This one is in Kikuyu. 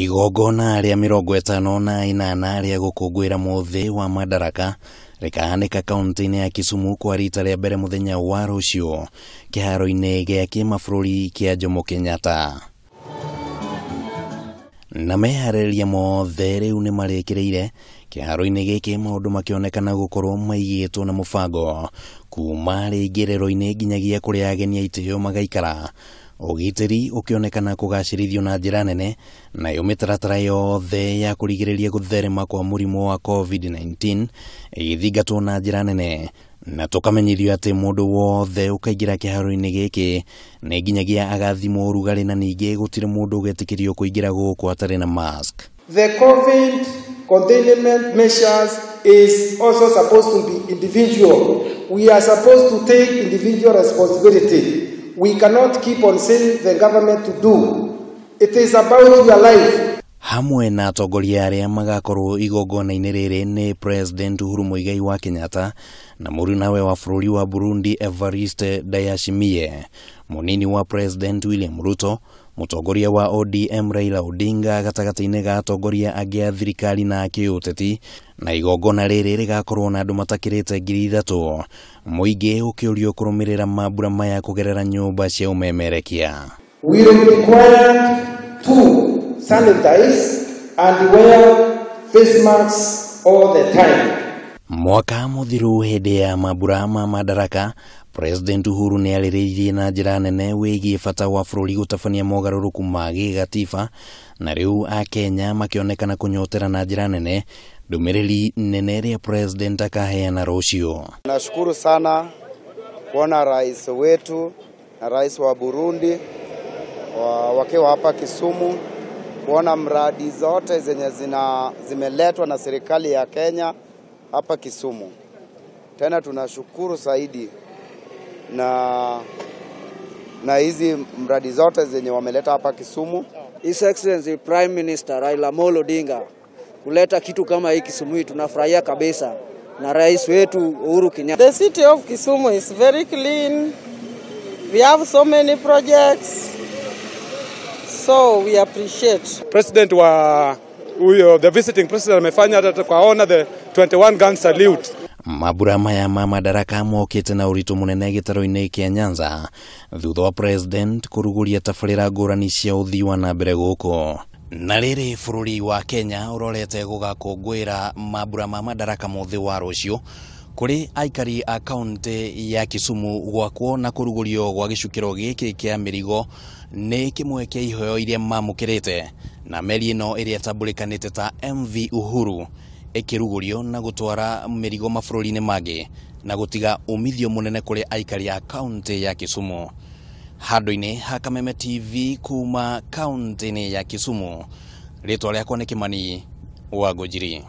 Igongona rĩa 58 rĩa gũkũngũĩra mũthĩ wa Madaraka rĩkahanĩka kaunti-inĩ ya Kisumu kwa rita rĩa mbere mũthenya wa rũciũ kĩharo-inĩ gĩa kĩmabũrũri kĩa Jomo Kenyatta. Na meharĩrĩria mothe rĩu nĩ marĩkĩrĩire kĩharo-inĩ gĩkĩ, maũndũ makĩonekana gũkorwo maigĩtwo na mũbango kuma rĩingĩrĩro-inĩ nginyagia kũrĩa ageni a itĩo magaikara, ũgitĩri ũkĩonekana kũgacĩrithio na njĩra nene, nayo mĩtaratara yothe ya kũrigĩrĩria gũtherema kwa mũrimũ wa COVID-19 ĩgĩthingatwo na njĩra nene, na tũkamenyithio atĩ mũndũ wothe ũkaingĩra kĩharo-inĩ gĩkĩ nĩ nginyagia agathimwo ũrugarĩ, na ningĩ gũtirĩ mũndũ ũgetĩkĩrio kũingĩra gũkũ atarĩ na mask. The COVID containment measures is also supposed to be individual. We are supposed to take individual responsibility. We cannot keep on saying the government to do. It is about your life. Hamwe na atongoria arĩa magakorwo igongona-inĩ rĩrĩ nĩ President Uhuru Muigai wa Kenyatta na mũrunawe wa bũrũri wa Burundi Evariste Ndayishimiye, mũnini wa President William Ruto, mũtongoria wa ODM Raila Odinga, gatagatĩ-inĩ ga atongoria angĩ a thirikari na kĩũteti, na igongona rĩrĩ rĩgakorwo na andũ matakĩrĩte 3,000, mũingĩ ũkĩũrio kũrũmĩrĩra mambura maya kũgerera nyũmba cia ũmemerekia. We will be required to sanitize and wear face masks all the time. Mwaka mũthiru hĩndĩ ya mambura ma Madaraka, President Uhuru nĩ arĩrĩirie na njĩra nene wĩgiĩ bata wa bũrũri gũtabania mogarũrũku ma gĩgatiba, na rĩu Akenya makĩonekana kũnyotera na njĩra nene ndũmĩrĩri nene ĩrĩa President akaheana rũciũ. Nashukuru sana kuona rais wetu na rais wa Burundi wakiwa hapa Kisumu, kuona mradi zote zenye zimeletwa na serikali ya Kenya hapa Kisumu. Tena tunashukuru zaidi na hizi mradi zote zenye wameleta hapa Kisumu. His Excellency Prime Minister Raila Amolo Odinga kuleta kitu kama hii Kisumu, tunafurahia kabisa, na rais wetu Uhuru Kenyatta. The city of Kisumu is very clean. We have so many projects. So we appreciate. President wa huyo, the visiting president amefanya hata tukaona the 21 gun salute. Mambura maya ma Madaraka mokĩte na ũritũ mũnene gĩtarũ-inĩ kĩa Nyanza thutha wa President kũrugũria tabarĩra ngũrani cia ũthii wa na mbere gũkũ. Na rĩrĩ bũrũri wa Kenya ũrorete gũgakũngũĩra mambura ma Madaraka mũthĩ wa rũciũ kũrĩ aikari a kaunti ya Kisumu, gwakwo na kũrugũrio gwa gĩcukĩro gĩkĩ kĩa mĩrigo nĩ kĩmwe kĩa iheo iria mamũkĩrĩte, na meri ĩno ĩrĩa ĩtambũrĩkanĩte ta MV Uhuru ĩkĩrugũrio na gũtwara mĩrigo mabũrũri-inĩ mangĩ na gũtiga umithio mũnene kũrĩ aikari a kaunti ya Kisumu. Handũ-inĩ ha Kameme TV kuma kaunti-inĩ ya Kisumu, rĩtwa rĩakwa nĩ Kimani wa Ngũnjiri.